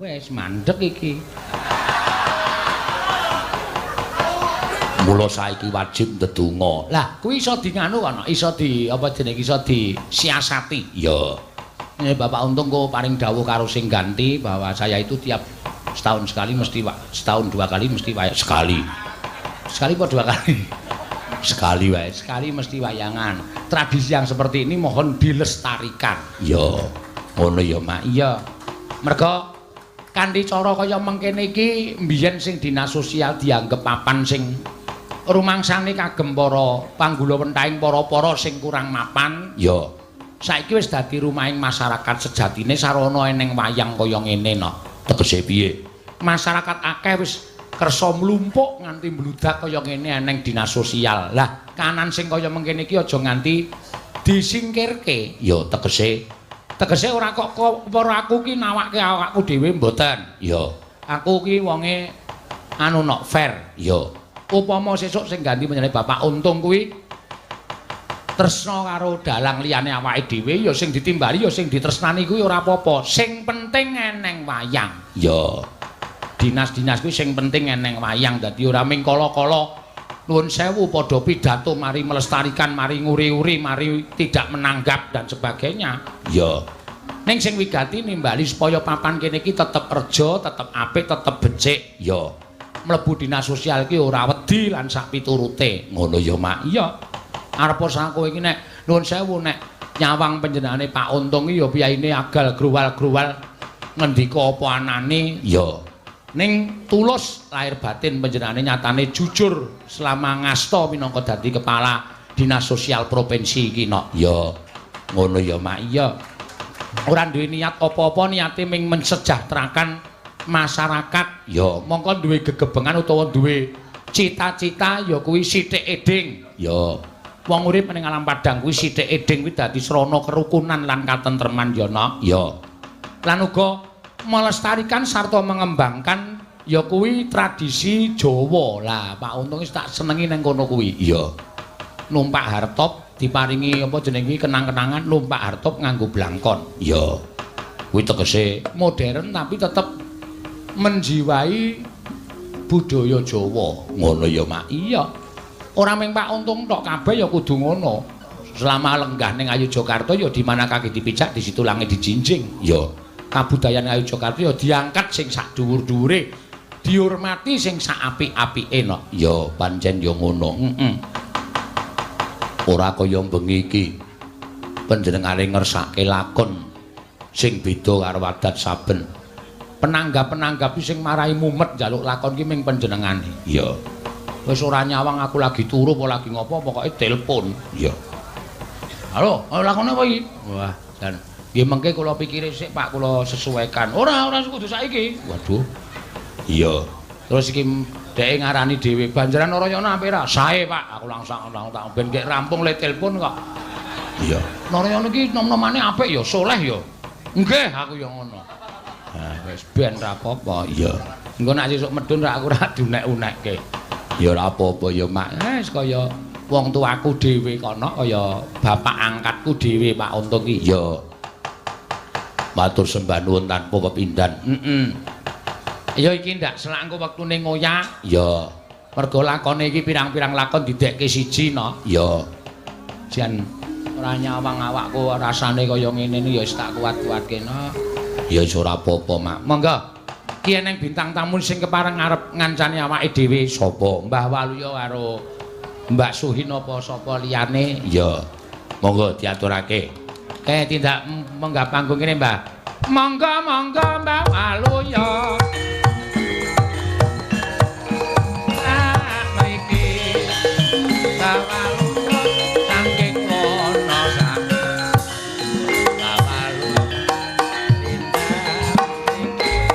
Wis mandek iki. Mula saiki wajib ndedonga. Lah, kuwi iso di nganu kono, iso di apa jenenge iso disiasati. Iya. Bapak Untung kok paring dawuh karo sing ganti bahwa saya itu tiap setahun sekali mesti setahun dua kali mesti wayang sekali. Sekali apa dua kali? Sekali wae, sekali mesti wayangan. Tradisi yang seperti ini mohon dilestarikan. Iya. Ngono ya, Mak. Iya. Merga kanthi cara kaya mengkene iki mbiyen sing dinas sosial dianggep papan sing rumangsane kagem para panggula wentahing para-para sing kurang mapan. Iya. Saiki wis dadi rumahing masyarakat sejatine sarana eneng wayang kaya ngene no. Tegese piye? Masyarakat akeh wis kersa mlumpuk nganti mbludak kaya ngene eneng dinas sosial. Lah, kanan sing kaya mengkene iki aja nganti disingkirke. Ya tegese. Tegese ora kok para aku ki nawake awakku dhewe mboten. Ya. Aku ki wonge anu no fair. Ya. Upama sesuk sing ganti menjane Bapak Untung kuwi tresna karo dalang liyane awake dhewe ya sing ditimbali ya sing ditresnani kuwi ora apa-apa. Sing penting eneng wayang. Ya. Dinas-dinas kuwi sing penting eneng wayang dadi ora ming kala-kala nuwun sewu padha pidato mari melestarikan, mari nguri-uri, mari tidak menanggap dan sebagainya. Ya. Ning sing wigati nimbali supaya papan kene iki tetep reja, tetep apik, tetep becik. Ya. Mlebu dinas sosial iki ora wedi lan sak piturute. Ngono ya, Mak. Iya. Arep kowe iki nek nuwun sewu nek nyawang panjenengane Pak Untung iki ya piyaine agal gruwal-gruwal ngendika apa anane. Ya. Ning tulus lahir batin panjenengane nyatane jujur selama ngasta minangka dadi kepala dinas sosial provinsi iki no. Ya. Ngono ya, Mak. Iya. Ora duwe niat apa-apa, niate ming mensejahterakan masyarakat. Ya, mongko duwe gegebengan utawa duwe cita-cita ya kuwi sithik eding. Ya. Wong urip ning alam padang kuwi sithik eding kuwi dadi srana kerukunan lan katentreman ya, no. Ya. Lan uga melestarikan sarta mengembangkan ya kuwi tradisi Jawa. Lah, Pak Untung wis tak senengi nang kono kuwi. Iya. Numpak hartop diparingi apa jenenge kuwi kenang-kenangan numpak hartop nganggo blangkon. Iya. Kuwi tegese modern tapi tetep menjiwai budaya Jawa. Ngono ya, Mak. Iya. Ora mung Pak Untung tok, kabeh ya kudu ngono. Selama lenggah ning Ngayogyakarta ya di mana kaki dipijak di situ langit dijinjing. Iya. Kabudayan Ngayogyakarta ya diangkat sing sak dhuwur-dhuwure, dihormati sing sak apik-apike no. Ya pancen ya ngono. Heeh. Ora kaya bengi iki panjenengane ngersake lakon sing beda karo adat saben. Penanggap-penanggap sing marai mumet njaluk lakon ki ming panjenengane. Iya. Wis ora nyawang aku lagi turu apa lagi ngopo pokoke telepon. Iya. Halo, lakone apa iki? Wah, jan. Nggih mengke kula pikire sik Pak, kula sesuaikan. Ora, ora kudu saiki. Waduh. Iya. Terus iki dheke ngarani dhewe, Banjaran Narayana apik ra? Sae, Pak. Aku langsung tak ben gek rampung le telepon kok. Iya. Narayana iki nom-nomane apik ya, soleh ya. Nggih, aku ya ngono. Nah, wis ben ra apa-apa. Iya. Engko nek sesuk medun ra aku ra diunek-unekke. Ya ora apa-apa ya, Mak. Wis kaya wong tuaku dhewe kono kaya bapak angkatku dhewe Pak Untung iki. Iya. Matur sembah nuwun tanpa pepindhan. Heeh. Ya iki ndak selak engko wektune ngoyak. Iya. Mergo lakone iki pirang-pirang lakon didekke siji no. Iya. Jan ora nyawang awakku rasane kaya ngene ya wis tak kuat-kuatke no. Ya wis ora apa-apa, Mak. Monggo. Ki eneng bintang tamu sing kepareng arep ngancani awake dhewe sapa? Mbah Waluya karo Mbak Suhin apa sapa liyane? Iya. Monggo diaturake. Tindak menggah panggung kene, Mbah. Monggo monggo Mbah Waluya. Mriki Mbah Waluya saking Wonosari. Mbah Waluya tindak mriki.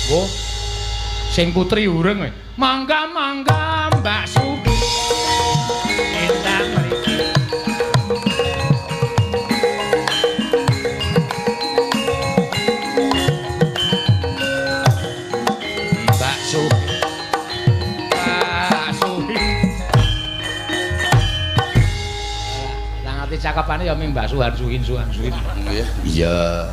Oh. Sing putri urung kowe. Monggo monggo Mbak Suhi. Tindak mriki. Mbak Suhi. Mbak Suhi. Lah ngerti cakep Cakepane ya ming Mbak Suhan Suhin Suhan Suhin. Nggih. Iya.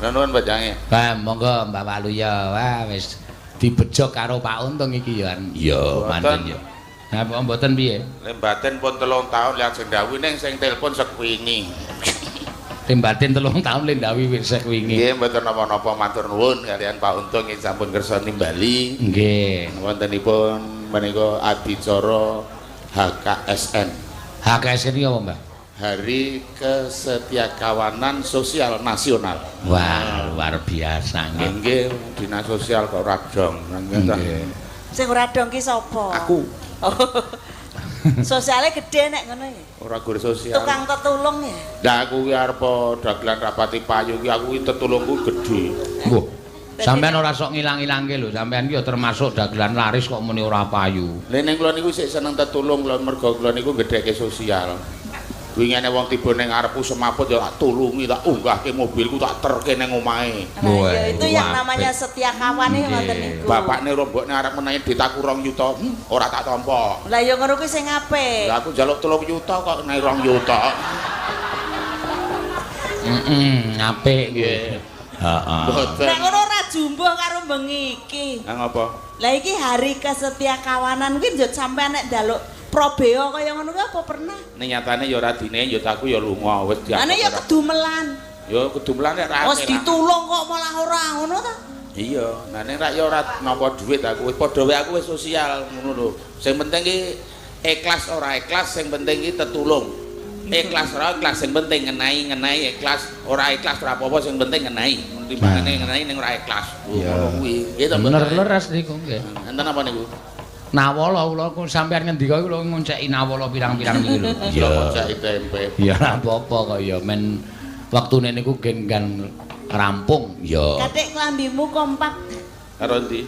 Nuwun Pak Jange. Wah, monggo Mbak Waluya. Wah, wis dibejok karo Pak Untung iki ya. Iya, pancen ya. Nah, kok mboten piye? Lembaten pun 3 tahun lajeng ndhawuhi ning sing telepon sekwingi. Lembaten 3 tahun le ndhawuhi wis sekwingi. Nggih, mboten napa-napa matur nuwun kaliyan Pak Untung ing sampun kersa nimbali. Nggih. Wontenipun menika adicara HKSN. HKSN iki apa, Mbah? Hari Kesetiakawanan Sosial Nasional. Wah, luar biasa nggih. Nggih, dinas sosial kok ora dong. Nggih. Sing ora dong ki sapa? Aku. Oh. Sosiale gede nek ngono ya. Ora gur sosial. Tukang tetulung ya. Lah aku ki arep dagelan rapati payu ki aku ki tetulungku gedhe. Wah. Sampeyan ora sok ngilang-ilangke lho, sampeyan ki ya termasuk dagelan laris kok muni ora payu. Lha ning kula niku sik seneng tetulung lho mergo kula niku gedheke sosial. Wingene wong tiba ning ngarepku semaput ya tak tulungi, tak unggahke mobilku, tak terke ning omahe. Nah, ya, itu yang namanya setia kawan iki ngoten niku. Bapakne rombokne arep menawi ditaku 2 yuta, ora tak tampa. Lah ya ngono kuwi sing apik. Lah aku njaluk 3 yuta kok naik 2 yuta. Heeh, apik nggih. Heeh. Nek ngono ora jumbuh karo bengi iki. Lah ngopo? Lah iki hari kesetiakawanan kuwi njut sampean nek njaluk probeo kaya ngono kuwi apa pernah? Ning nyatane ya ora dine ya aku ya lunga wis dianggep. Ane ya kedumelan. Ya kedumelan nek ra. Wis ditulung kok malah ora ngono ta? Iya, nah ning rak ya ora nampa dhuwit aku wis padha wae aku wis sosial ngono lho. Sing penting ki ikhlas ora ikhlas, sing penting ki tetulung. Ikhlas ora ikhlas sing penting ngenai ikhlas, ora ikhlas ora apa-apa sing penting ngenai. Timbangane ngenai ning ora ikhlas. Ngono kuwi. Nggih to, bener leres niku nggih. Enten apa niku? Nawala kula sampean ngendika iku kula ngonceki nawala pirang-pirang niku lho. Iya, ngonceki tempe. Ya ora apa-apa kok ya men wektune niku gen rampung. Ya. Katik klambimu kompak. Karo endi?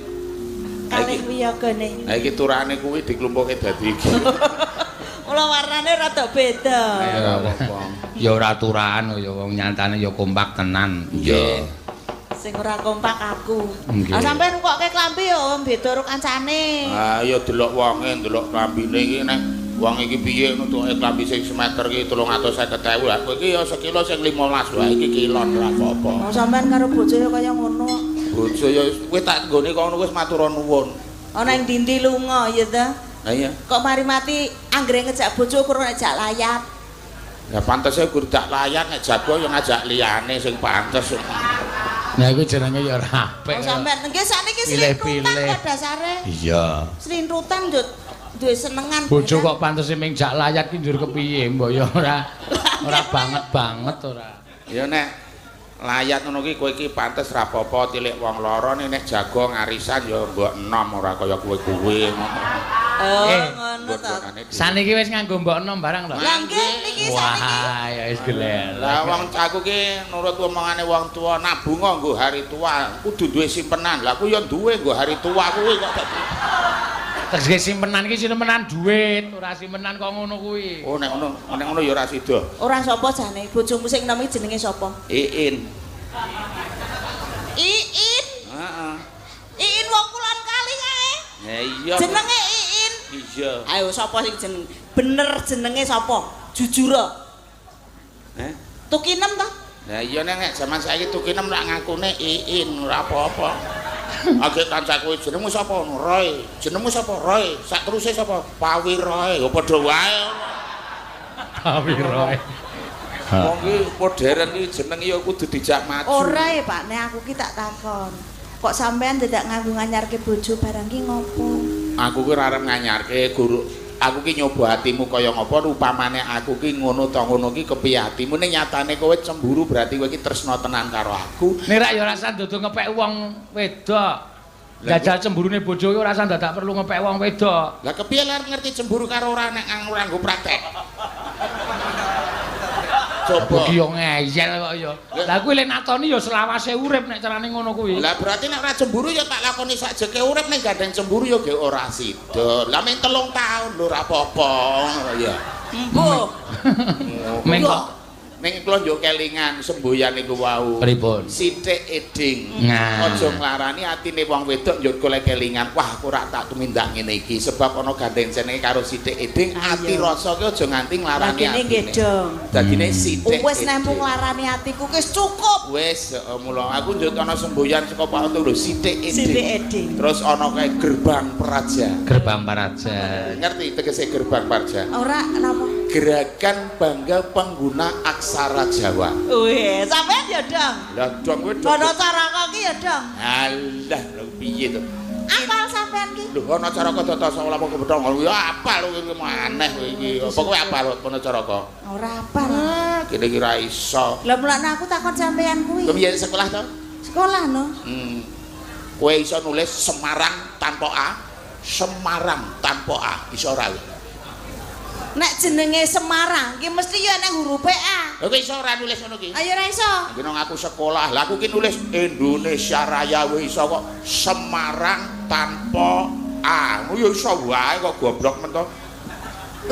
Kalih wiyagane. Ha iki turane kuwi diklumpuke dadi iki. Mula warnane rada beda. Ya ora apa-apa. Ya ora turahan ya wong nyatane ya kompak tenan. Iya. Sing ora kompak aku. Ah sampean nukokke klambi ya beda karo kancane. Ah ya delok wonge, delok klambine iki nek wong iki piye nutuke klambi sing semeter iki 350.000. Lah kowe iki ya sekilo sing 15 wae iki kilon ora apa-apa. Oh sampean karo bojo ya kaya ngono. Bojo ya kowe tak nggone kono wis matur nuwun. Ana ing dindi lunga ya ta? Lah iya. Kok mari mati anggere ngejak bojo kurang ngejak layat. Ya pantese gur jak layat nek jago ya ngajak liyane sing pantes. Nah iku jenenge ya ora apik. Oh sampean nggih sakniki slintrutan kok dasare. Iya. Slintrutan njut duwe senengan. Bojo kok pantese ming jak layat ki njur kepiye mbok ya ora ora banget-banget ora. Ya nek layat ngono ki kowe iki pantes ra apa-apa tilik wong lara nek jago ngarisan ya mbok enom ora kaya kowe-kowe ngono. Oh ngono to. Saniki wis nganggo mbok enom barang to. Lah nggih niki saniki. Wah ya wis gelel. Lah wong aku ki nurut omongane wong tua nabung nggo hari tua kudu duwe simpenan. Lah aku ya duwe nggo hari tua kuwi kok dadi. Tegese simpenan iki simpenan duit, ora simpenan kok ngono kuwi. Oh nek ngono, nek ngono ya ora sida. Ora sapa jane, bojomu sing enom iki jenenge sapa? Iin. Iin? Heeh. Iin wong kulon kali kae. Ya iya. Jenenge Iin. Iya. Ayo sapa sing jeneng? Bener jenenge sapa? Jujur. Heh? Tukinem ta? Lah iya nek jaman saiki Tukinem lak ngakune Iin ora apa-apa. Agek kancaku jenengmu sapa? Roy. Jenengmu sapa? Roy. Sak teruse sapa? Pawiroy. Ya padha wae. Pawiroy. Wong iki modern iki jeneng ya kudu dijak maju. Ora ya Pak, nek aku ki tak takon. Kok sampean dadak nganggo nganyarke bojo barang ki ngopo? Aku ki ora arep nganyarke, guru. Aku ki nyoba hatimu kaya ngopo, upamane aku ki ngono ta ngono ki kepiye hatimu ning nyatane kowe cemburu berarti kowe ki tresna tenan karo aku. Nek rak ya ora usah dudu ngepek wong wedok. Jajal cemburune bojo ki ora usah dadak perlu ngepek wong wedok. Lah kepiye lek ngerti cemburu karo ora nek ora nggo praktek? Coba iki yo ngeyel kok ya. Lah kuwi lek natoni ya selawase urip nek carane ngono kuwi. Lah berarti nek ora cemburu ya tak lakoni sakjeke urip nek gandeng cemburu ya ge ora sida. Lah mung 3 tahun lho ora apa-apa ya. Embuh. Meng kok Ning kula njuk kelingan semboyan niku wau. Pripun? Sithik eding. Nah. Aja nglarani atine wong wedok njuk golek kelingan. Wah, aku ora tak tumindak ngene iki sebab ana gandeng jenenge karo sithik eding, ati rasa ki aja nganti nglarani Lagene nggih atine. dong. Dadine sithik. Wis nempung nglarani atiku wis cukup. Wis, heeh, mula aku njuk ana semboyan saka Pak Untung lho, sithik eding. Sithik eding. Terus ana kae gerbang praja. Gerbang Paraja. Ngerti tegese gerbang praja? Ora napa? Gerakan Bangga Pengguna Aksara Jawa. Wih, sampean ya dong. Lah dong kowe dong. Ana caraka ki ya dong. Alah, lho piye to? Apal sampean ki? Lho ana caraka data sawala apa kebethong. Ya apal kowe iki aneh kowe iki. Apa kowe apal ana caraka? Ora apal. Ah, kene iki ra iso. Lah mulane aku takon sampean kuwi. Kowe biyen sekolah to? Sekolah no. Hmm. Kowe iso nulis Semarang tanpa A, Semarang tanpa A, iso ora kowe? Nek jenenge Semarang ki mesti ya enek hurufe A. Lha kowe iso ora nulis ngono ki? Ayo ora iso. Iki nang aku sekolah, lah aku ki nulis Indonesia Raya wae iso kok Semarang tanpa A. Ngono ya iso wae kok goblok men to.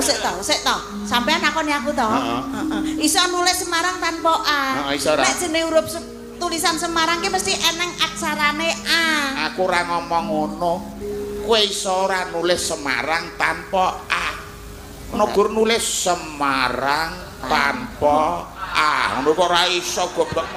Sik to, sik to. Sampean nakoni aku to. Heeh. Heeh. Iso nulis Semarang tanpa A. Heeh, iso ora? Nek jenenge huruf tulisan Semarang ki mesti eneng aksarane A. Aku ora ngomong ngono. Kowe iso ora nulis Semarang tanpa A. Ngono gur nulis Semarang tanpa A. Ngono kok ora iso goblok.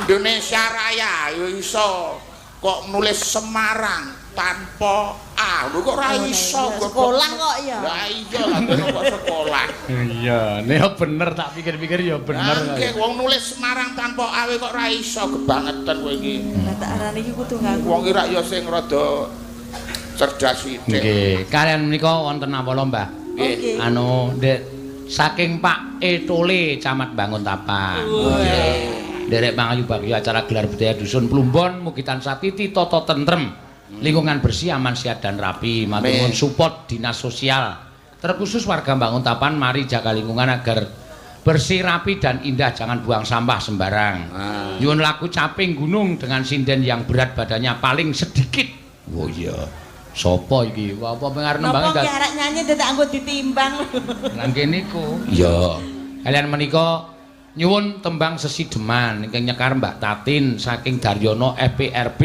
Indonesia Raya ya iso. Kok nulis Semarang tanpa A. Ngono kok ora iso goblok. Sekolah kok ya. Lah iya lah kok sekolah. Iya, nek bener tak pikir-pikir ya bener. Nggih, wong nulis Semarang tanpa A kok ora iso kebangetan kowe iki. Lah tak arani iki kudu nganggo. Wong iki rak ya sing rada cerdas sithik. Nggih, kalian menika wonten napa Mbah? Nggih. Anu, Ndek, saking Pak Etole Camat Banguntapan. Nggih. Nderek mangayu bagya acara gelar budaya dusun Plumbon mugi tansah titi tata tentrem. Lingkungan bersih, aman, sehat dan rapi. Matur nuwun support Dinas Sosial. Terkhusus warga Banguntapan mari jaga lingkungan agar bersih, rapi dan indah, jangan buang sampah sembarang. Nyuwun lagu Caping Gunung dengan sinden yang berat badannya paling sedikit. Oh iya. Sopo iki? Apa pengarep nembange Napa ki arek nyanyi dadak anggo ditimbang. Lah kene niku. Iya. Kalian menika nyuwun tembang sesideman ingkang nyekar Mbak Tatin saking Daryono FPRB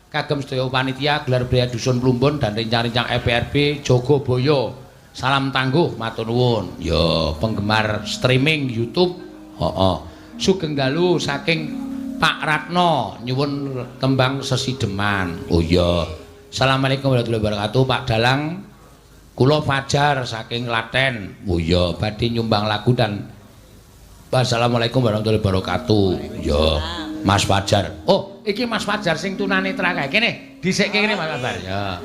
kagem sedaya panitia gelar budaya dusun Plumbon dan rencang-rencang FPRB Jogoboyo. Salam tangguh matur nuwun. Ya, penggemar streaming YouTube. Heeh. Sugeng dalu saking Pak Ratno nyuwun tembang sesideman. Oh iya. Assalamualaikum warahmatullahi wabarakatuh Pak Dalang. Kula Fajar saking Klaten. Oh iya, badhe nyumbang lagu dan Assalamualaikum warahmatullahi wabarakatuh. Ya, Mas Fajar. Oh, iki Mas Fajar sing tunanetra kae. Kene, dhisikke kene Mas Fajar. Ya.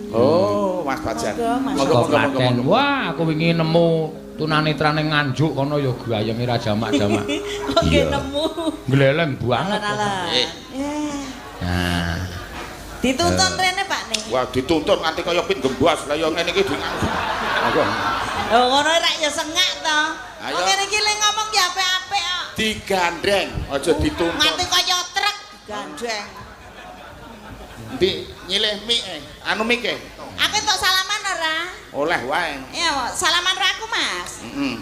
Oh, Mas Fajar. Monggo, Monggo monggo. Wah, aku wingi nemu tunanetra ning Nganjuk kono ya gayenge ra jamak-jamak. Kok nggih nemu. Gleleng banget. Alah. Nah. Dituntun rene Pak nih. Wah, dituntun nganti kaya pit gembas. Lah ya ngene iki di Monggo. Lho ngono rek ya sengak to. Wong ngene iki le ngomong ya apik-apik kok. Digandeng, aja dituntun. Nganti kaya truk digandeng. Endi nyilih mik anu mik e. Aku entuk salaman ora? Oleh wae. Iya, salaman ra aku, Mas.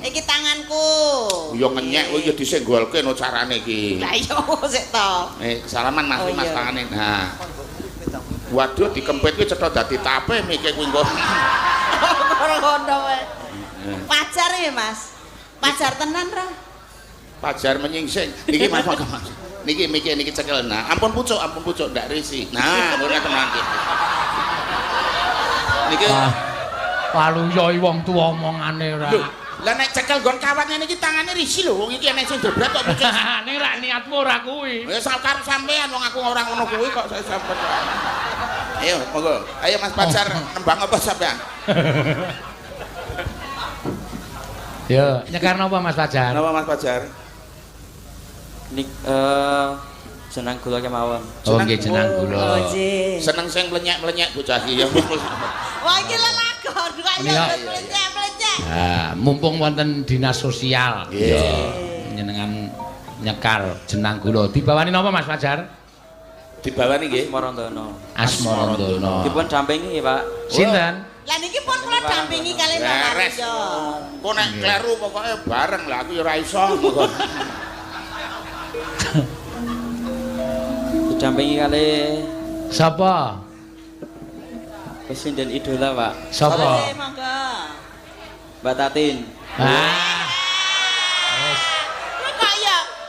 Iki tanganku. Ya ngenyek kowe ya disenggolke no carane iki. Lah iya sik to. Salaman Mas, Mas tangane. Nah. Waduh dikempit kuwi cetha dadi tape mike kuwi engko. Ngono wae. Pacar ya, Mas. Pacar tenan ra? Pajar menyingsing. Niki Mas monggo Mas. Niki mike niki cekel. Nah, ampun pucuk ndak risi. Nah, ora tenan iki. Niki waluyo wong tuwa omongane ora. Lho, lah nek cekel nggon kawat ngene iki tangane risi lho, wong iki enek sing drebret kok pucuk. Ning ra niatmu ora kuwi. Ya sakar sampean wong aku ora ngono kuwi kok saya sampean. Ayo, monggo. Ayo Mas Pacar nembang apa sampean? Yo, nyekar napa Mas Pacar? Napa Mas Pacar? Nik jenang gula kemawon. Oh nggih jenang gula. Oh nggih. Seneng sing mlenyek-mlenyek bocah iki ya. Wah iki lelagon kok ya mlenyek-mlenyek. Ha, mumpung wonten dinas sosial. Nggih. Njenengan nyekar jenang gula. Dibawani napa Mas Fajar? Dibawani nggih Asmarandono. Asmarandono. Dipun dampingi nggih, Pak. Sinten? Lah niki pun kula dampingi kali Bapak Beres. Aryo. Engko nek kleru pokoke bareng lah aku ya ora iso. Didampingi kali Sapa? Presiden idola, Pak. Sapa? Oke, monggo. Mbak Tatin. Ah. Wis.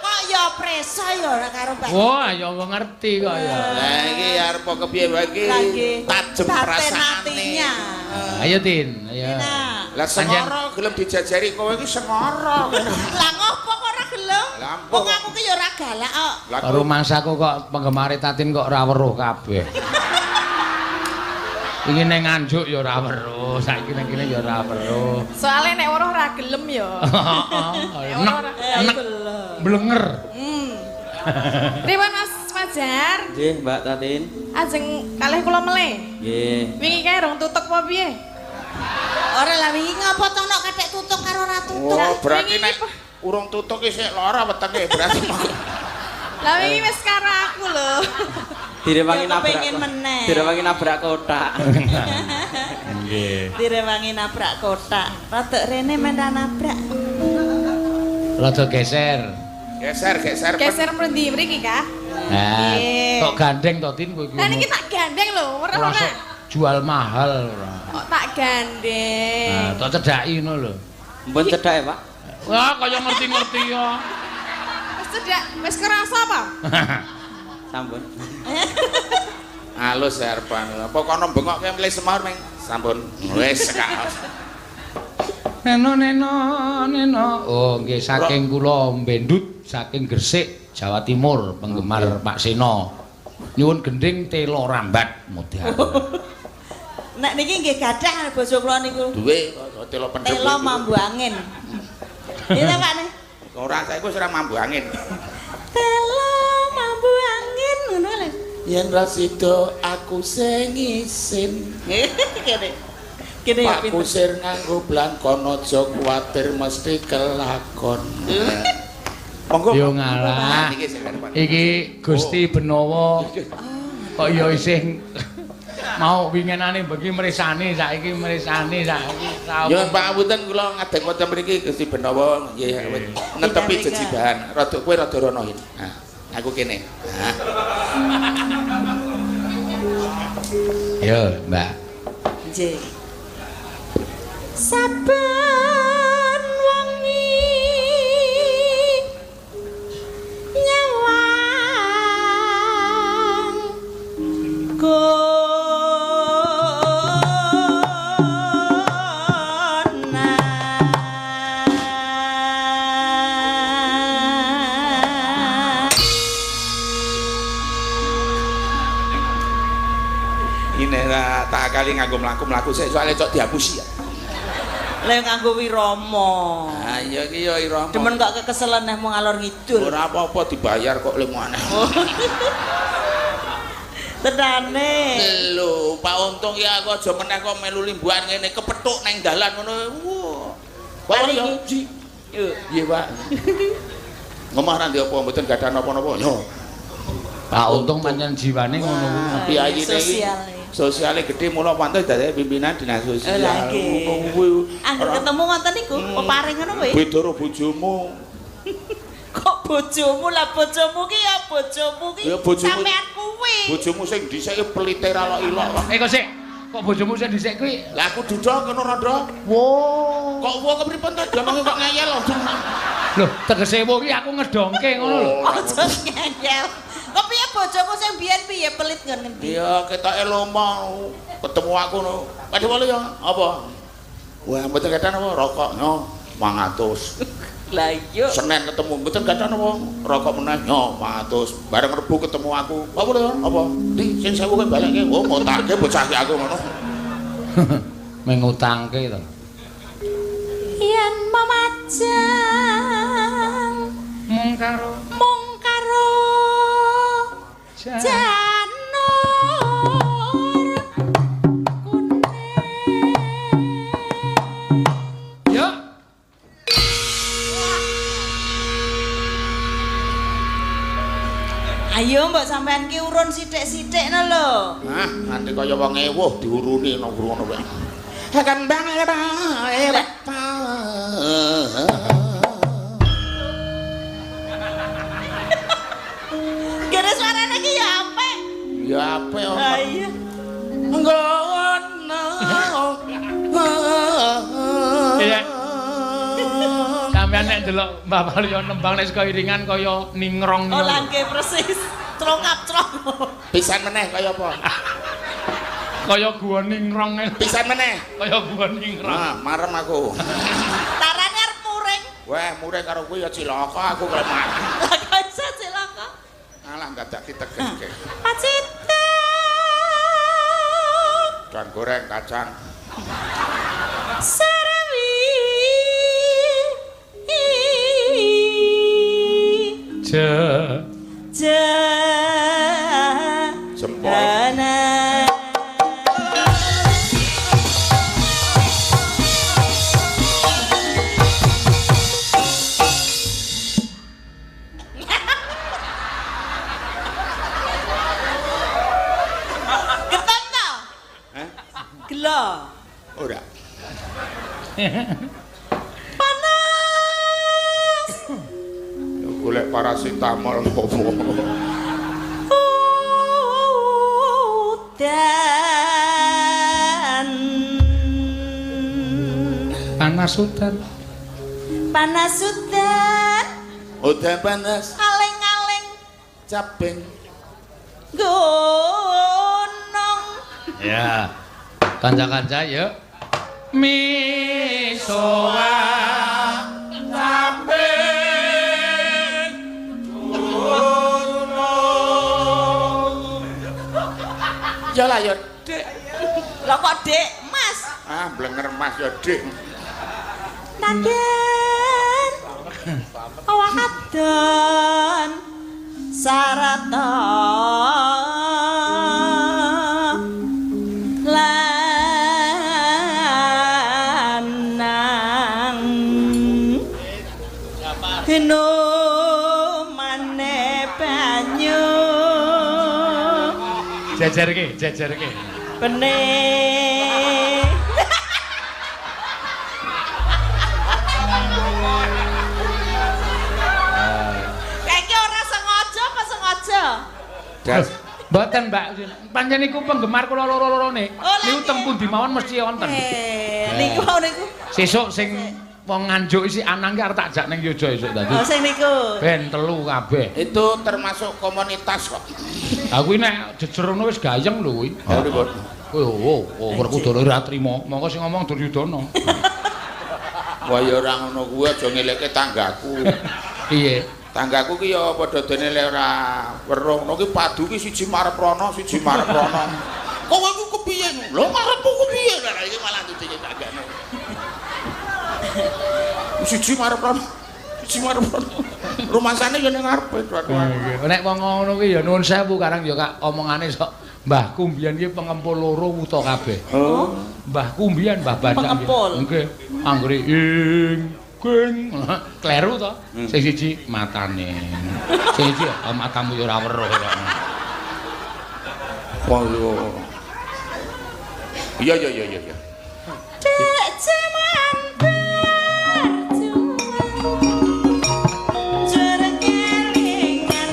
Kok ya preso ya ora karo Mbak. Wah, ya wong ngerti kok ya. Lah iki arep kepiye wae iki? Tajem perasaane. Ayo Tin, ayo. Lah sengara gelem dijajari kowe iki sengara. Lah ngopo kok ora gelem? Wong aku ki ya ora galak kok. Rumangsaku kok penggemare Tatin kok ora weruh kabeh. Iki ning Nganjuk ya ora weruh, saiki ning kene ya ora weruh. Soale nek weruh ora gelem ya. Heeh. Nek blenger. Pripun Mas Fajar? Nggih, Mbak Tatin. Ajeng kalih kula melih. Nggih. Wingi kae rong tutuk apa piye? Ora lah wingi ngapa to nek kathek tutuk karo ora tutuk. Oh, berarti nek urung tutuk isih lara wetenge berarti. Lah wingi wis karo aku lho. Direwangi nabrak. Direwangi nabrak kotak. Nggih. Direwangi nabrak kotak. Rada rene men ra nabrak. Rada geser. Geser, geser. Geser mrendi mriki kah? Nah, kok gandeng to Tin kowe iki. Lah niki tak gandeng lho, ora ora. Jual mahal ora. Kok tak gandeng. Nah, tak cedhaki ngono lho. Mpun cedhake, Pak. Wah, kaya ngerti-ngerti ya. Wis cedhak, wis kerasa apa? Sampun. Halus arepan. Pokoke bengok kowe mlih semar meng. Sampun. Wis kaos. Neno neno neno. Oh, nggih saking kula Mbendut, saking Gresik, Jawa Timur, penggemar Pak Seno. Nyuwun gending telo rambat modal. Nek niki nggih gadah bojo kula niku. Duwe telo pendem. Telo mambu angin. Iya ta Pak nih? Ora saiki wis ora mambu angin. Telo mambu angin ngono lho. Yen ra sida aku sing isin. Kene. Kene ya Pak kusir nganggo blangkon aja kuwatir mesti kelakon. Monggo. Yo ngalah. Iki Gusti Benowo kok ya isih mau winginane bengi mresani saiki mresani saiki. Ya pangapunten kula ngadeg wonten mriki Gusti Benowo nggih netepi jejibahan. Rada kowe rada rono. Nah, aku kene. Nah. Yo, Mbak. Nggih. Saben wengi nyawang gona. Ini tak kali nganggo mlaku-mlaku sik soalnya cok dihapusi ya. Lah nganggo wirama. Ha iya iki ya irama. Demen kok kekeselen neh mung ngalor ngidul. Ora apa-apa dibayar kok lemu aneh. Tenane. Lho, Pak Untung ya aku aja meneh kok melu limbuhan ngene kepethuk nang dalan ngono. Wah. Pak ya. Iya, Pak. Ngomah ra ndek apa mboten gadah napa-napa. Yo. Pak Untung pancen jiwane ngono kuwi. Piyayine iki sosiale gede mula pantes dadi pimpinan dinas sosial. Kuwi angger ketemu ngoten niku peparing ngono kuwi. Beda karo bojomu. Kok bojomu lah bojomu ki ya bojomu ki sampean kuwi. Bojomu sing dhisik ki pelite ra lok ilok. Eh kok sik kok bojomu sing dhisik kuwi? Lah aku duda ngono rondo. Wo. Kok wo kepripun to diomongi kok ngeyel langsung. Lho, tegese wo ki aku ngedongke ngono lho. Aja ngeyel. Kok piye bojoku sing biyen piye pelit nggon ngendi? Iya, ketoke lomo ketemu aku no. Padha wolu ya, apa? Wah, mboten gadah napa rokok no 500. Lah iya. Senin ketemu mboten gadah napa rokok meneh no 500. Bareng Rebo ketemu aku. Apa lho? Apa? Ndi sing 1000 kowe balekke. Oh, ngutangke bocah ki aku ngono. Mengutangke to. Yen memajang mung karo janur kuning. Yo. Ayo mbok sampean ki urun sithik-sithik no lho. Hah, nganti kaya wong ewuh diuruni nang ngono wae. Kembang Gere suarane iki ya apik. Ya apik. Ha iya. Ngono. Iya. Sampeyan nek ndelok Mbah Waluyo nembang nek saka iringan kaya ningrong. Oh langke persis. Trongap-trong. Pisan meneh kaya apa? Kaya gua ningrong. Pisan meneh. Kaya gua ningrong. Ah, marem aku. Tarane arep muring. Wah, muring karo kuwi ya cilaka aku kok marem. Lah kok iso cilaka? Alah ndadake tegeke. Pacitan. Dan goreng kacang. Serwi. Je. Je. Jempol. Keton to? Hah? Gelo. Ora. Panas. Ya golek paracetamol opo. Udan. Panas udan. Panas udan. Udan panas. Aling-aling caping gunung. Ya. Kanca-kanca yuk. Misoa caping gunung. Ya lah ya, Dik. Lah kok Dik, Mas? Ah, blenger Mas ya, Dik. Naden wadon sarata lanang hinumane banyu jejerke jejerke benih. Kayaknya ora sengaja apa sengaja? Das. Mboten, Mbak. Pancen niku penggemar kula loro-lorone. Oh, Niku teng pundi mawon mesti wonten. Niku niku. Sesuk sing wong Nganjuk isi Anang ki arep tak jak ning Yogya esuk dadi. Oh, sing niku. Ben telu kabeh. Itu termasuk komunitas kok. Aku nek jejer ngono wis gayeng lho kuwi. Ya pripun? Oh, oh, Werkudara ora trima. Monggo sing ngomong Duryudana. Wah ya ora ngono kuwi aja ngelekke tanggaku. Piye? Tanggaku ki ya padha dene lek ora weruh ngono ki padu ki siji marep rono, siji marep rono. Kowe ku kepiye? Lho marepku kepiye? Lah iki malah dicek tanggane. Siji marep rono, siji marep rono. Rumasane ya ning ngarepe. Nek wong ngono kuwi ya nuwun sewu karang ya Kak omongane sok mbahku mbiyen ki pengempul loro wuta kabeh. Oh. Mbahku mbiyen Mbah Badak. Pengempul. Nggih. Anggere ing king kleru to. Sing siji matane. Sing siji matamu ya ora weruh kok. Wah yo. Iya iya iya iya. Dek jaman berjuang jurang kelingan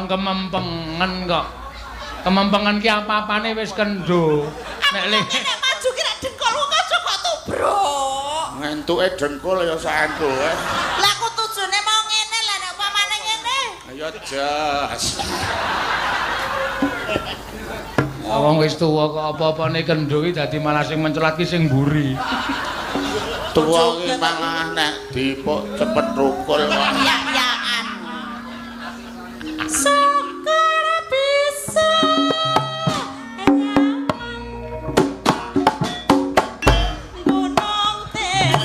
Wong kemempengen kok. Kemempengen ki apa-apane wis kendho. Nek nek maju ki nek dengkulmu aja kok tubruk. Ngentuke dengkul ya sak entuke. Lah aku tujune mau ngene lah nek upamane ngene. Ayo jas. Wong wis tuwa kok apa-apane kendho ki dadi malah sing mencelat ki sing mburi. Tuwa ki malah nek dipuk cepet rukul kok. Ya-yaan. Syukur bisa gunung desa.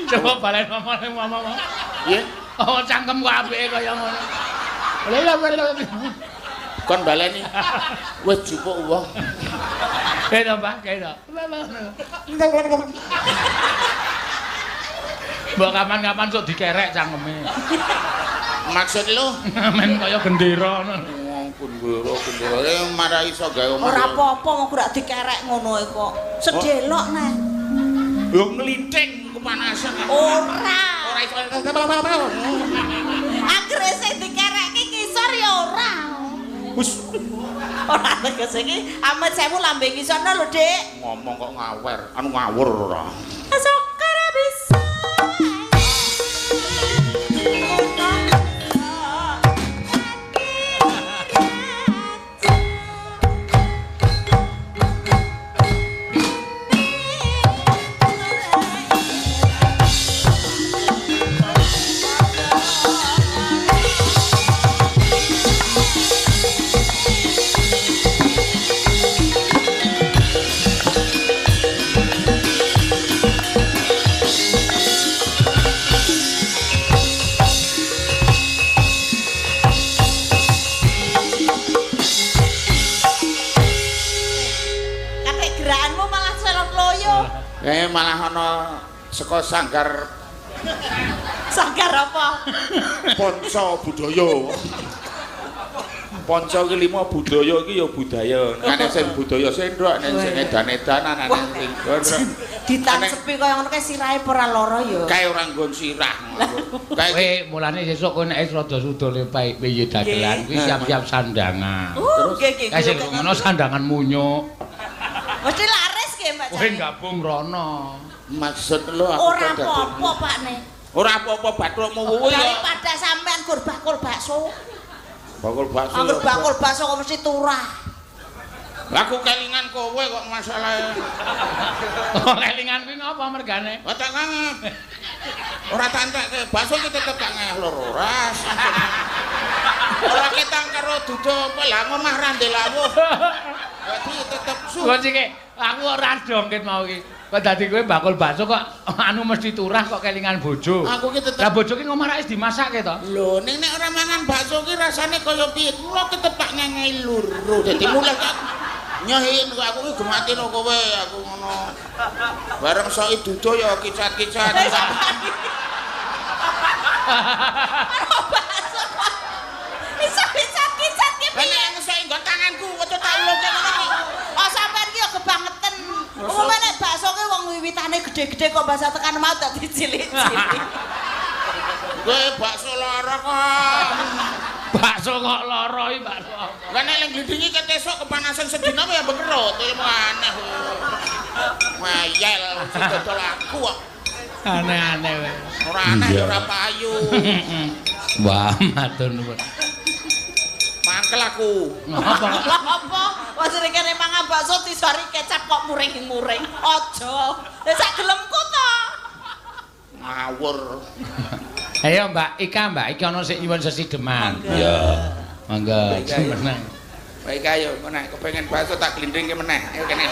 Coba balen ngomong. Nggih. Oh, cangkem kok apike kaya ngono. Kon baleni. Wis jupuk wong. Kene to, Pak, kene to. Mbok kapan-kapan sok dikerek cangkeme. Maksud lu? Men kaya gendera ngono. Wong gendera marah iso gawe omah. Ora apa-apa wong ora dikerek ngono kok. Sedelok neh. Yo nglinting kepanasan. Ora. Ora iso. Akhire sing dikerekke ngisor ya ora. Wis ora tegese iki amet sewu lambe ngisorno lho, Dik. Ngomong kok ngawer, anu ngawur ora. Syukur bisa. Malah ana saka sanggar. Sanggar apa? Ponco budaya. Ponco ki lima budaya iki ya budaya. Nek sing budaya sendok, nek sing edan-edanan, nek sing gondrong. Ditansepi kaya ngono kae sirahe ora lara ya. Kae ora nggon sirah. Kowe mulane sesuk kowe nek rada suda lepai piye dagelan kuwi siap-siap sandangan. Terus kae sing ngono sandangan munyuk. Mesti laris nggih, Mbak. Kowe gabung rono. Maksud lho aku ora apa-apa, Pak ne. Ora apa-apa bathukmu kuwi ya. Daripada sampean gur bakul bakso. Bakul bakso. Angger bakul bakso kok mesti turah. Lah aku kelingan kowe kok masalahe. Oh, kelingan kuwi ngapa mergane? Ora tak ngap. Ora tak entekke bakso ki tetep tak ngeh loro ras. Ora ketang karo dudu apa lah ngomah ra ndek lawuh. Dadi tetep su. Kok sik aku ora dongket mau iki. Kok dadi kowe bakul bakso kok anu mesti turah kok kelingan bojo. Aku ki tetep. Lah bojo ki ngomah ra wis dimasake to. Lho ning nek ora mangan bakso ki rasane kaya piye? Mula tetep tak ngengei loro. Dadi mulih kok nyehin kok aku ki gematino kowe aku ngono. Bareng soki dudu ya kicat-kicat. Bakso kok. Iso kicat-kicat ki Lah piye? nek ngesoki nggon tanganku waca tak ulungke ngono kok. Oh sampean ki ya kebangetan. Umume nek bakso ki wong wiwitane gede-gede kok bakso tekan mau dadi cilik-cilik. Kowe bakso lara kok. Bakso kok lara iki bakso apa? Lah nek ling glidingi ket esuk kepanasan sedina ya bekerut, ilmu aneh. Ngeyel dodol aku kok. Aneh-aneh kowe. Ora aneh ya ora payu. Wah, matur nuwun. Mangkel aku. Ngapa kok? Lah apa? Wong sing kene mangan bakso disori kecap kok muring-muring. Aja. Lah sak gelemku to. Ngawur. Ayo Mbak Ika, Mbak iki ana sik nyuwun sesideman. Iya. Monggo, Mbak Ika, menang. Mbak Ika yo nek kepengin bakso tak glindingke meneh. Ayo kene.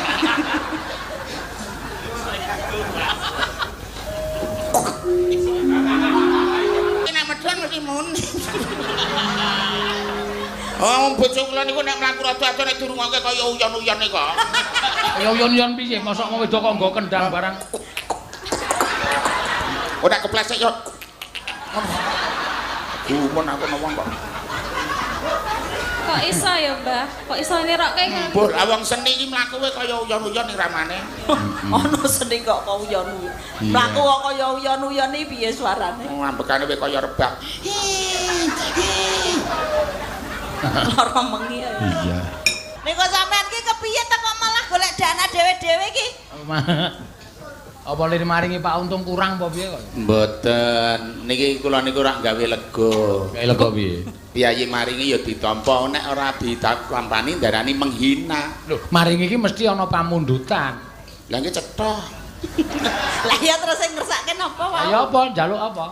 Nek medhon mesti muni. Oh, bojo kula niku nek mlaku rada adoh nek dirungokke kaya uyon-uyon niku. Ya uyon-uyon piye? Mosok wong wedok kok nggo kendang barang. Oh, nek keplesek yo. Gumun aku nang wong kok. Kok iso ya, Mbah? Kok iso nirokke ngono? Mbah, lah wong seni iki mlaku kaya uyon-uyon ning ramane. Ono seni kok kaya uyon-uyon. Mlaku kok kaya uyon-uyon iki piye suarane? Ambekane kowe kaya rebak. Lara mengi ya. Iya. Niku sampean ki kepiye ta kok malah golek dana dhewe-dhewe iki? Apa lir maringi Pak Untung kurang apa piye kok? Mboten. Niki kula niku ora gawe lega. Gawe lega piye? Piyayi maringi ya ditampa, nek ora ditampani darani menghina. Lho, maringi iki mesti ana pamundutan. Lah nggih cetha. Lah ya terus sing ngersake napa wae? Ya apa njaluk apa?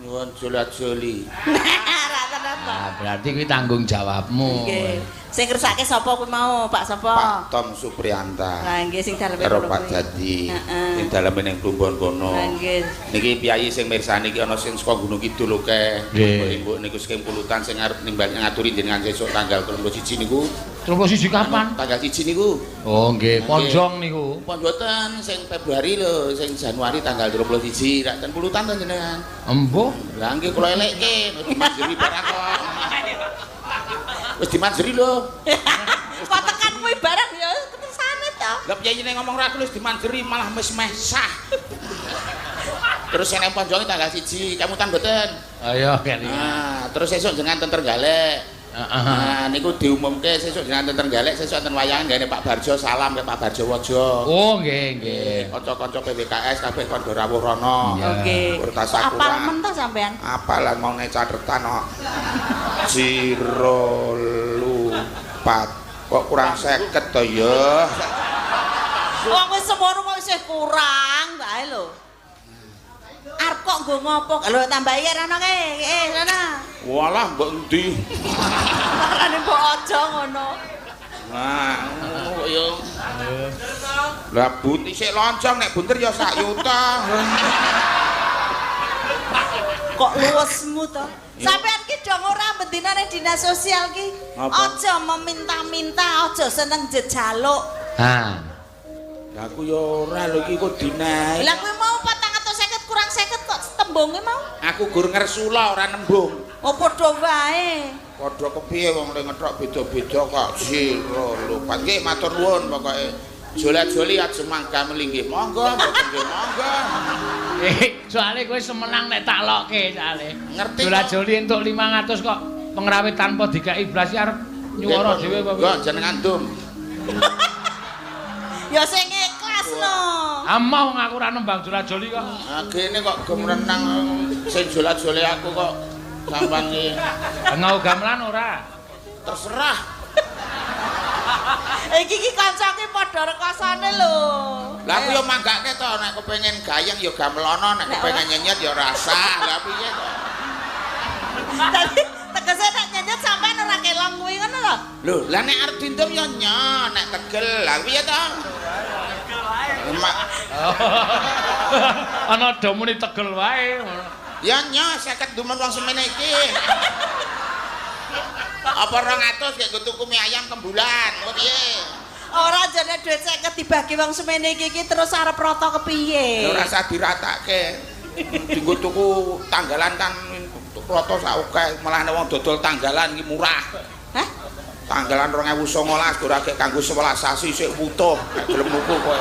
Nyuwun jola-joli. Ora tenan to. Ah, berarti kuwi tanggung jawabmu. Nggih. Sing ngersake sapa kuwi mau, Pak sapa? Pak Tom Supriyanta. Lah nggih sing daleme karo kono Pak kuwi. Dadi. Heeh. Sing daleme ning Plumbon kono. Lah nggih. Niki piyayi sing mirsani iki ana sing saka Gunung Kidul akeh. Nggih. Ibu niku saking Pulutan sing arep nimbal ngaturi jenengan sesuk tanggal 31 niku. 31 kapan? Tanggal 1 niku. Oh nggih, Ponjong niku. Pon mboten sing Februari lho, sing Januari tanggal 31 rak ten Pulutan to jenengan. Embuh. Lah nggih kula elekke, wis dimanjeri barang kok. Wis dimanjeri lho. Kok tekan kuwi barang ya ketersane to. Lah piyayine ngomong ra wis dimanjeri malah wis meh sah. Terus nek Ponjonge tanggal 1, kemutan mboten? Ayo keri. Nah, terus sesuk jenengan ten Trenggalek. Heeh. Nah, niku diumumke sesuk jenengan ten Trenggalek, sesuk enten wayangan gane Pak Barjo salam ke Pak Barjo Wojo. Oh nggih nggih. Kanca-kanca PWKS kabeh kondo rawuh rono. Iya. Oke. Kurtas Apal men to sampean? Apal lah mau nek catetan kok. Jiro lupat. Kok kurang 50 to ya? Wong wis semono kok isih kurang bae lho. Arep kok nggo ngopo? Lho tambahi rono kae. Rono. Walah mbok endi? Marane mbok aja ngono. Nah, ngono kok ya. Lah but isih loncong nek bunter ya sak yuta. Kok luwesmu to? Sampean ki dong ora bendina ning dinas sosial ki. Aja meminta-minta, aja seneng jejaluk. Ha. Lah aku ya ora lho iki kok dinae. Lah kuwi mau 450 kurang 50 kok tembunge mau? Aku gur ngersula ora nembung. Oh padha wae. Padha kepiye wong le ngethok beda-beda kok sira lupat. Nggih matur nuwun pokoke. Jola-joli aja mangga melinggih. Monggo mboten nggih monggo. Soale kowe semenang nek tak lokke soale. Ngerti. Jola-joli entuk 500 kok pengrawit tanpa dikai blas iki arep nyuwara dhewe apa piye? Nggo jenengan dum. Ya sing ikhlas lho. Amah wong aku ora nembang jola-joli kok. Ah kene kok gemrenang sing jola-joli aku kok sampean iki. Ngau gamelan ora? Terserah. Iki iki kancane padha rekosane lho. Lah aku yo manggake to nek kepengin gayeng yo gamelono, nek kepengin nyenyet yo rasah. Lah piye to? Dadi Tegese nek nyenyet sampean ora kelong kuwi ngono lho. Lho, lah nek arep dindem ya nyo, nek tegel. Lah piye to? Tegel wae. Ana do muni tegel wae. Ya nyo, 50 dumen wong semene iki. Apa 200 gek nggo tuku mie ayam kembulan, apa piye? Ora jane dhuwit 50 dibagi wong semene iki iki terus arep rata kepiye? Ora usah diratake. Dinggo tuku tanggalan kan rata sak akeh, malah nek wong dodol tanggalan iki murah. Hah? Tanggalan 2019 ora gek kanggo 11 sasi sik wutuh, gak gelem nuku kowe.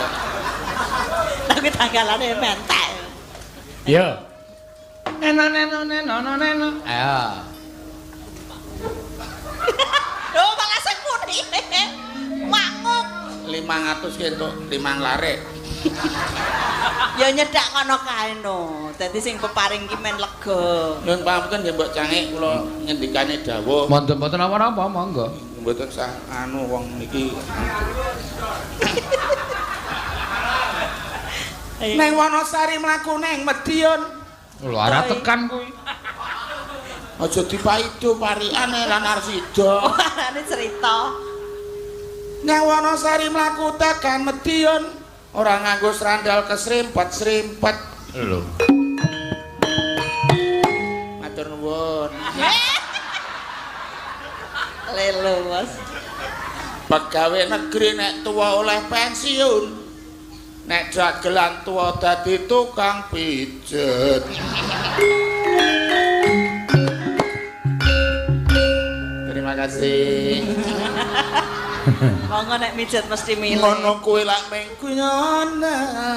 Tapi tanggalane mentek. Iya. Neno neno neno neno. Ayo. Lho malah sing muni. Manguk. 500 ki entuk 5 larik. Ya nyedak kono kae no. Dadi sing peparing ki men lega. Nyuwun pangapunten nggih Mbok Cangik kula ngendikane dawuh. Mboten mboten napa-napa monggo. Mboten sah anu wong niki. Neng Wonosari mlaku neng Madiun. Lho ora tekan kuwi. Aja dipaido parikane lan arsida. Arane cerita. Neng Wonosari mlaku tekan Madiun, ora nganggo sandal kesrimpet-srimpet. Lho. Matur nuwun. Lelo, Mas. Pegawe negeri nek tuwa oleh pensiun. Nek dagelan tuwa dadi tukang pijet. Terima kasih. Monggo nek mijet mesti milih. Ngono kuwi lak mung guyonane.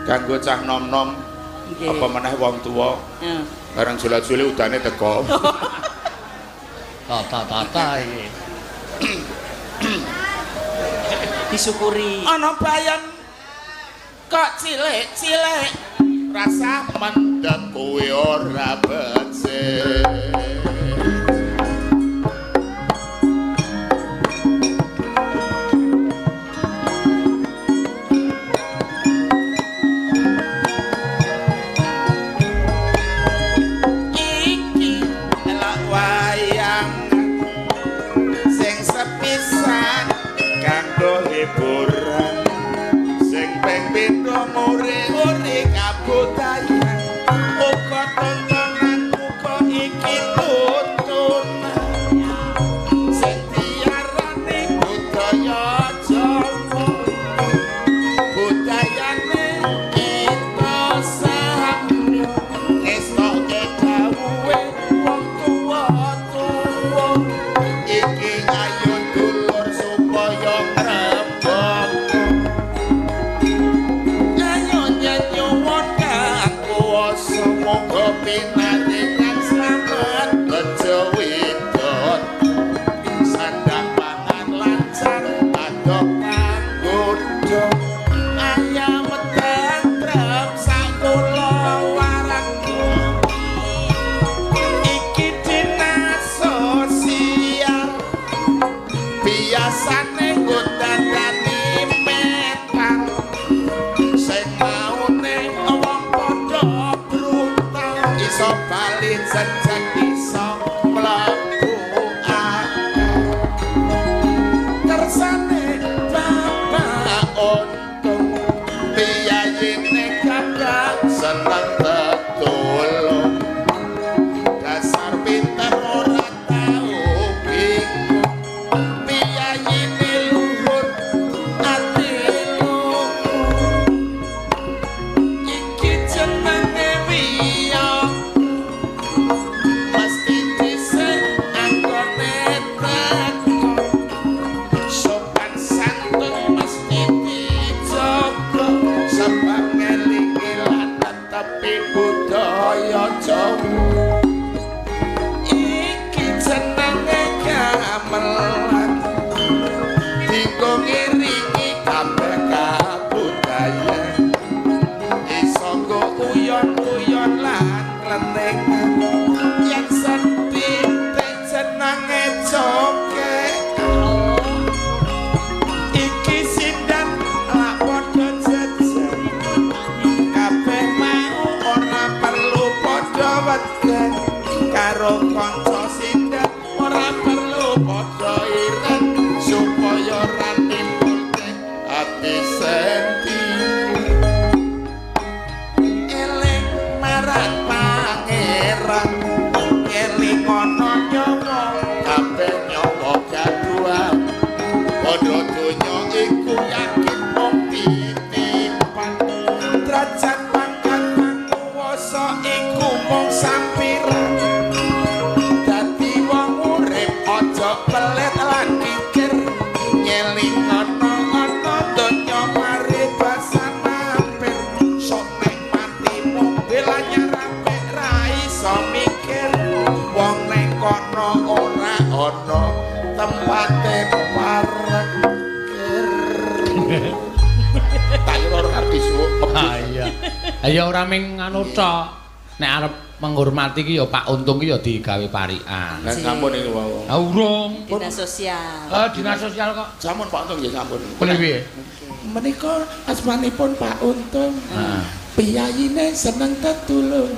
Kanggo cah nom-nom apa meneh wong tuwa. Bareng jula-juli udane teko. Tata-tata iki. Disyukuri. Ana bayam kok cilik-cilik rasa mendem kowe ora becik. Iki elok wayang sing sepisan kanggo hiburan sing ping pindho nguri-uri kabudayan uga tontonan uga iki tuntunan sing diarani budaya Jawa budayane kita sami ngestoke dawuhe wong tuwa-tuwa iki ayo dulur supaya ngrembaka. Ayo nyuwun kang kuwasa monggo pinaringan slamet bejo widot sandang pangan lancar adok panggodha ayam tentrem sakula warangku iki dinas sosial biasane nggo dandani metal sing maune wong padha brutal iso bali jejeg iso mlebu akal kersane bapak untung piyayine gagah seneng tetulung dasar pinter ora tau bingung piyayine luhur ati luhur iki jenenge wiya mesti dhisik weden karo kanca sinden ora perlu padha ireng supaya ora timbulke ati senti. Eling marang pangeran, eling ana nyawa, kabeh nyawa gaduhan. Padha donya iku yakin mung titipan. Derajat pangkat panguwasa iku mung sampiran. Dadi wong urip aja pelit lan kikir, nyeling ana ana donya paribasan mampir. Sok nek mati mobil anyar apik ra iso mikir, wong ning kono ora ana tempate parkir. Tak kira ora ngerti suwuk. Ah iya. Ya ora ming anu tok. Nek arep menghormati ki ya Pak Untung ki ya digawe parikan. Lah sampun niku wau. Ah urung. Dinas sosial. Ah dinas sosial kok. Sampun Pak Untung nggih sampun. Piye? Menika asmanipun Pak Untung. Heeh. Piyayine seneng tetulung.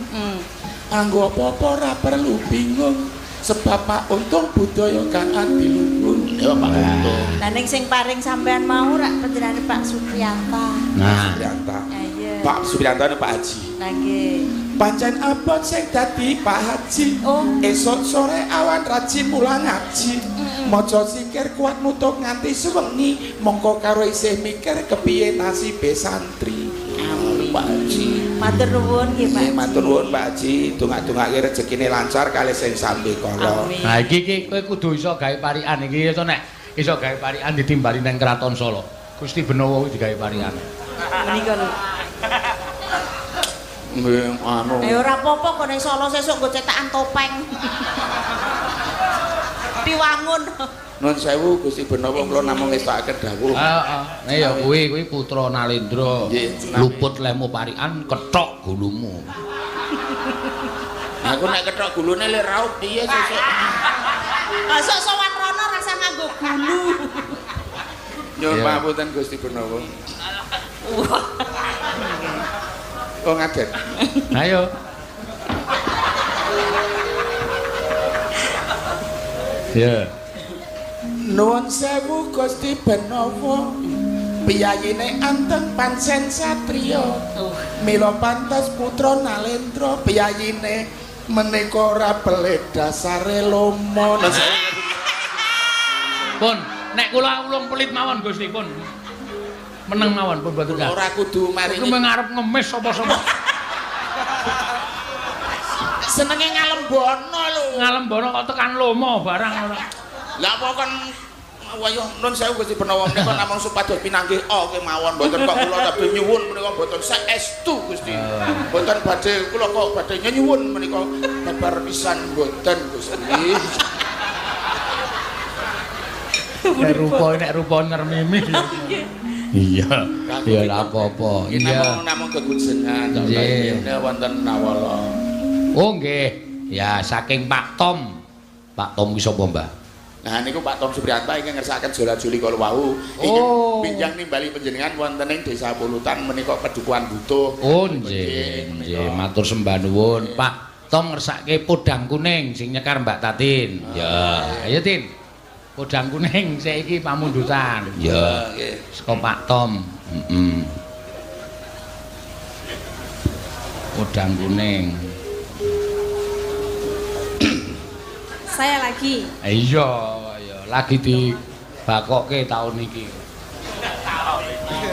Anggo apa-apa ora perlu bingung. Sebab Pak Untung budaya kang adiluhur. Ya Pak Untung. Lah ning sing paring sampean mau rak panjenengane Pak Supriyanta. Nah, Supriyanta. Iya. Pak Supriyanta Pak Haji. Lah nggih. Pancen abot sing dadi Pak Haji. Oh. Esuk sore awan rajin mulang ngaji. Maca sikir kuat nutuk nganti suwengi, mongko karo isih mikir kepiye nasibe santri. Amin. Pak Haji. Matur nuwun nggih Pak. Nggih, matur nuwun Pak Haji, dongak-dongake rezekine lancar kalih sing sambe kala. Amin. Nah iki iki kowe kudu iso gawe parikan iki iso nek iso gawe parikan ditimbali nang Kraton Solo. Gusti Benowo kuwi digawe parikan. Menika lho. Nggih, anu. Eh ora apa-apa kok ning Solo sesuk nggo cetakan topeng. Diwangun. Nuwun sewu Gusti Benowo kula namung ngestokaken dawuh. Heeh. Nah ya kuwi kuwi putra Nalendra. Nggih. Luput lehmu parikan kethok gulumu. Aku nek kethok gulune lek raup piye sesuk. Masuk sowan rono rasa nganggo gulu. Nyuwun pangapunten Gusti Benowo. Oh ngadet. Ayo. Ya. Nuwun sewu Gusti Benowo. Piyayine anteng pancen satriya. Mila pantes putra Nalendra piyayine menika ora pelit dasare lomo. Pun, nek kula ulung pelit mawon Gusti pun. Meneng mawon pun boten. Ora kudu maringi. Kuwi ngarep ngemis sapa-sapa. Senenge ngalembono lho. Ngalembono kok tekan lomo barang ora. Lah apa kon wayo nun sewu Gusti Benowo menika namung supados pinanggih oh kemawon mboten kok kula badhe nyuwun menika mboten saestu Gusti. Mboten badhe kula kok badhe nyuwun menika babar pisan mboten Gusti. Nek rupa ngermimi. Iya. Ya ora apa-apa. Iya. Namung kegujengan nek wonten nawala. Oh nggih. Ya saking Pak Tom. Pak Tom ki sapa, Mbah? Nah niku Pak Tom Supriyanta ingkang ngersakaken jola-joli kala wau. Ingkang pinjang nimbali panjenengan wonten ing Desa Pulutan menika Pedukuhan Butuh. Oh nggih, nggih matur sembah nuwun. Pak Tom ngersake podang kuning sing nyekar Mbak Tatin. Ya, ayo Tin. Podang kuning saiki pamundutan. Ya, nggih. Saka Pak Tom. Heeh. Podang kuning. Saya lagi. Iya, iya, lagi dibakokke taun iki.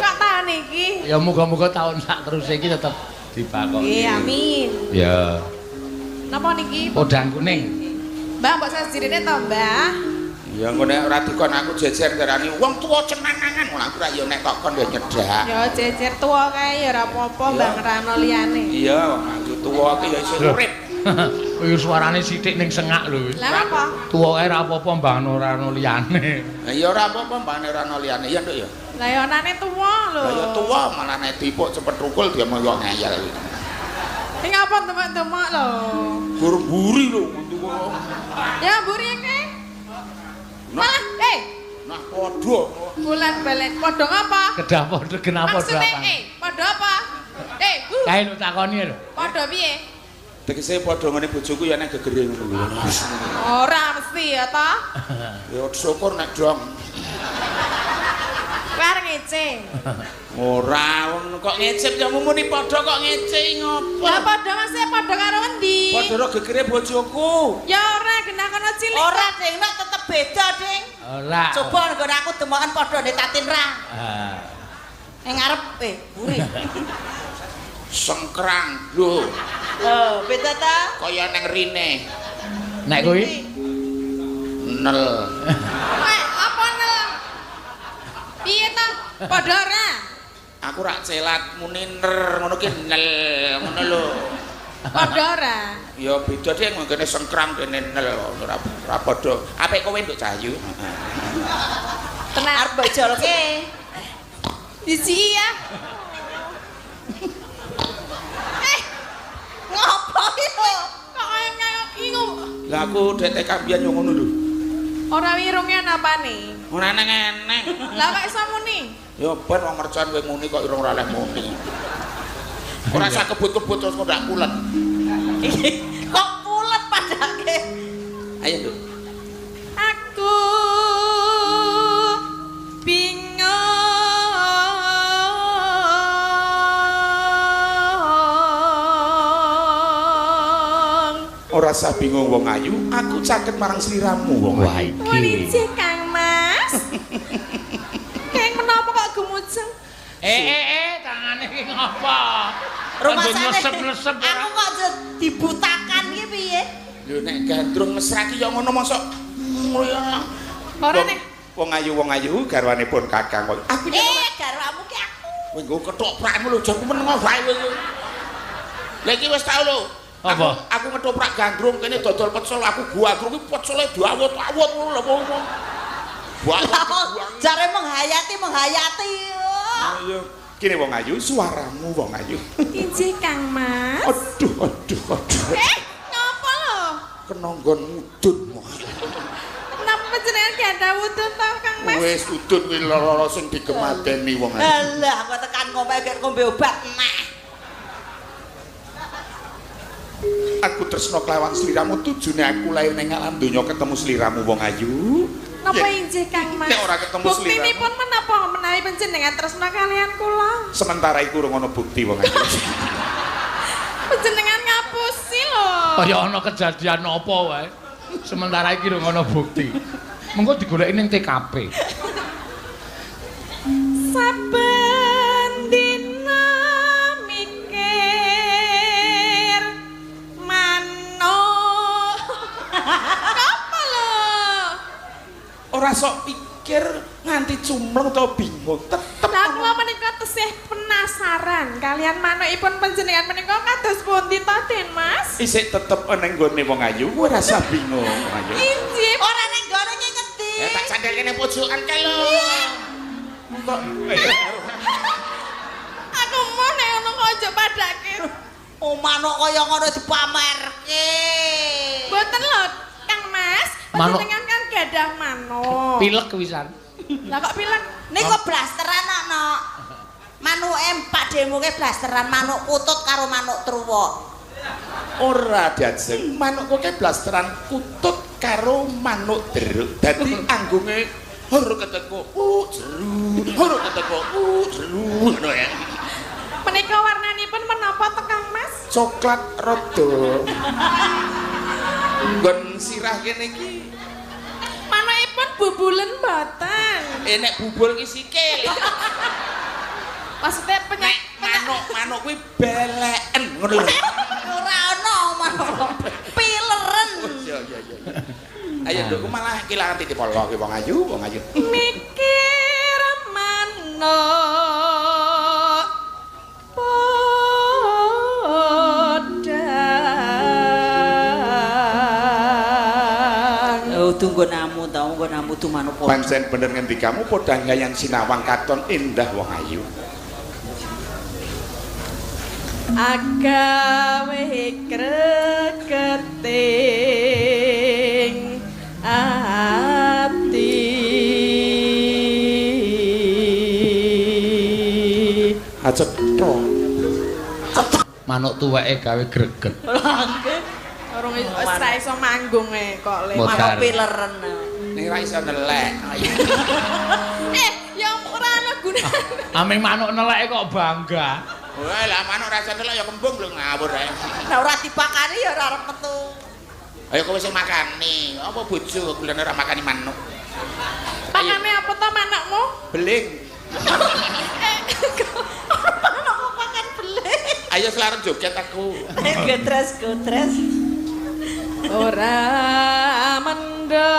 Kok taun iki? Ya muga-muga taun sak teruse iki tetep dibakokke. Nggih, amin. Ya. Napa niki? Podang kuning. Mbah, mbok sajirine to, Mbah? Ya engko nek ora dikon aku jejer ngarani wong tuwa cenangan ngono aku ra ya nek kok kon ya nyedak. Ya jejer tuwa kae ya ora apa-apa, Mbah ngerano liyane. Iya, aku tuwa ki ya isih urip. Kuwi suarane sithik ning sengak lho. Lah apa? Tuwa kae ora apa-apa Mbah ora ana liyane. Lah ya ora apa-apa Mbah ora ana liyane ya Nduk ya. Lah ya anane tuwa lho. Lah ya tuwa malah nek dipuk cepet rukul dia moyo ngeyel. Sing apa demek-demek lho. Gur mburi lho tuwa. Ya mburi iki. Malah nah padha. Bulan balen padha ngapa? Kedah padha kenapa padha apa? Maksudnya padha apa? Kae lho takoni lho. Padha piye? Tegese padha ngene bojoku ya nek gegere ngono lho. Ora mesti ya ta? Ya syukur nek dong. Kowe arep ngece. Ora, wong kok ngecep ya muni padha kok ngece ngopo? Lah padha Mas, padha karo endi? Padha ro gegere bojoku. Ya ora genah kono cilik. Ora, Ding, nek tetep beda, Ding. Ora. Coba nggon aku demoken padha nek Tatin ra. Heeh. Ning ngarep buri. Sengkrang lho. Oh, beda ta? Kaya neng rine. Nek kuwi nel. Nek apa nel? Piye ta? Padha ora? Aku rak celat muni ner ngono ki nel ngono lho. Padha ora? Ya beda ding ngene sengkrang kene nel ora ora padha. Apik kowe nduk Cahyu. Tenan arep mbok jolke. Diji ya. Ngopo iki lho? Kok kaya ingu. Lah aku dek TK mbiyen yo ngono lho. Ora wirunge napane? Ora eneng-eneng. Lah kok iso muni? Ya ben wong mercon kowe muni kok irung ora oleh muni. Ora usah kebut-kebut terus kok ndak pulet. Kok pulet padake? Ayo, Nduk. Aku bingung. Ora usah bingung wong ayu, aku caket marang sliramu wong ayu. Wah iki. Kang Mas. Keng menapa kok gumujeng? Tangane iki ngopo? Rumasane lesep-lesep aku kok dibutakan iki piye? Lho nek gandrung mesra ki ya ngono mosok ngono ya. Ora nek wong ayu garwanipun Kakang. Aku garwamu ki aku. Kowe nggo ketoprakmu lho, aja meneng wae kowe. Lah iki wis tau lho. Apa? Aku ngetoprak gandrung kene dodol pecel, aku gandrung iki pecele diawut-awut ngono lho apa. Buang. Jare menghayati. Ayo, kene wong ayu, suaramu wong ayu. Injih Kang Mas. Aduh. Ngopo lho? Kena nggon mudun. Napa panjenengan ganda wudun ta Kang Mas? Wis udun kuwi lara sing digemadeni wong ayu. Alah, aku tekan ngombe gek ngombe obat neh. Aku tresno kelawan sliramu, tujune aku lahir ning alam donya ketemu sliramu wong ayu. Napa injih Kang Mas? Nek ora ketemu sliramu. Buktinipun menapa menawi panjenengan tresno kalian kula? Sementara iku urung ana bukti wong ayu. Panjenengan ngapusi lho. Kaya ana kejadian apa wae. Sementara iki urung ana bukti. Mengko digoleki ning TKP. Saben dina mikir manuk. Apa lho? Ora sok pikir nganti cumleng utawa bingung tetep. Lah kula menika tesih penasaran kalian manukipun panjenengan menika kados pundi to, Den Mas? Isih tetep ning nggone wong ayu, kowe ora usah bingung wong ayu. Injih, ora ning nggone iki ngendi? Ya tak sandel kene pojokan kae lho. Kok aku mau nek ngono kok aja padake. Oh manuk kaya ngono dipamerke. Mboten lho, Kang Mas. Panjenengan kan gadah manuk. Pilek wisan. Lah kok pilek? Niku blasteran kok, Nok. Manuke Pak Demo ke blasteran manuk kutut karo manuk truwuk. Ora diajeng, manuk kowe blasteran kutut karo manuk deruk. Dadi anggunge hur keteko jeru, hur keteko jeru ngono ya. Menika warnanipun menapa to Kang Mas? Coklat rada. Nggon sirah kene iki. Manukipun bubulen mboten. Nek bubul ki sikil. Maksudnya manuk kuwi beleken ngono lho. Ora ono manuk. Pileren. Iya iya iya. Ayo nduk malah kelangan titip polo ki wong ayu, wong ayu. Mikir manuk podang. Oh tunggu namu ta, tunggu namu tu manuk podang. Pancen bener ngendikamu podang gayang sinawang katon indah wong ayu. Agawe kreketing ati. Acetho. Manuk tuweke gawe greget. Lah nggih. Urung wis ora iso manggung e kok le. Modar. Manuk pileren. Ning ra iso nelek. Ya ora ana gunane. Aming manuk neleke kok bangga. Wah, lah manuk ra iso nelek ya kembung lho ngawur ae. Lah ora dipakani ya ora arep metu. Ayo kowe sing makani. Apa bojo kulane ora makani manuk? Pakane apa to manukmu? Beling. Manuk kok pakan beling. Ayo selarem joget aku. Gotres gotres. Ora mendha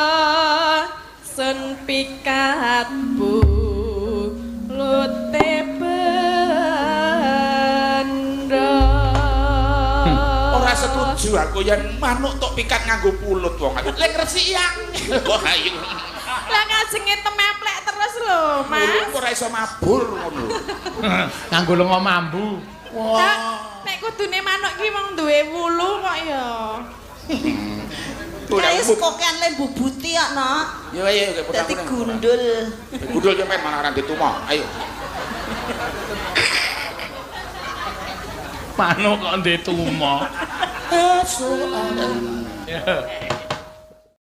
sun pikat bulute bendha. Ora setuju aku yen manuk tok pikat nganggo pulut wong. Lek ngresiki angel. Wah, ayo. Lah kajenge temeplek terus lho, Mas. Ora iso mabur ngono. Nganggo lenga mambu. Wah. Nek kudune manuk ki wong duwe wulu kok ya. Kae kokean le mbubuti kok, Nok. Yo ayo Dadi gundul. Gundul sampean malah ora dituma. Ayo. Manuk kok ndek tuma. Soal. Ya.